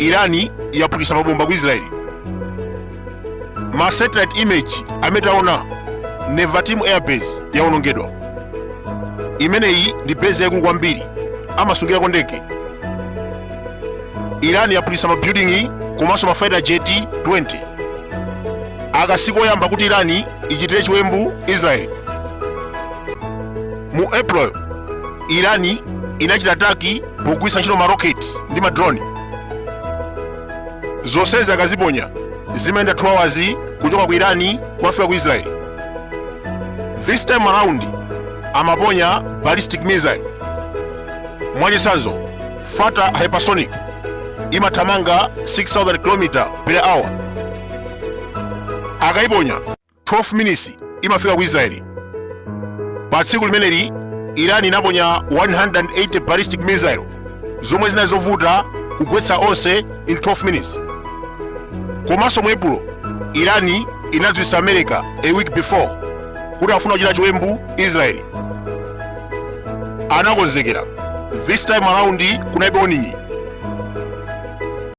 Irani yaphulitsa mabomba ku Israeli. Ma satellite image amene taona, Nevatim Airbase yawonongedwa. Imeneyi ndi base yaikulu kwambiri, amasungirako ndege. Iran yaphulitsa ma building komanso ma fighter jet 20. Aka sikoyamba kuti Iran ichitire chiwembu Israel. Mu April, Iran inachita attack pogwiritsa ntchito ma rocket ndi ma drone. Zonsezi akaziponya zimayenda 2 hours kuchoka ku Iran kukafika ku Israel. This time around amaponya ballistic missile. Mwachitsanzo, Fatah hypersonic imathamanga 6000 km per hour. Akaiponya, 12 minutes imafika ku Israeli. Pa tsiku limeneli Iran inaponya 180 ballistic missile zomwe zinali zovuta kugwetsa onse in 12 minutes. Komanso mu April, Iran inadziwitsa America a week before kuti afuna kuchita chiwembu Israeli. Anakonzekera. This time around kunalibe warning.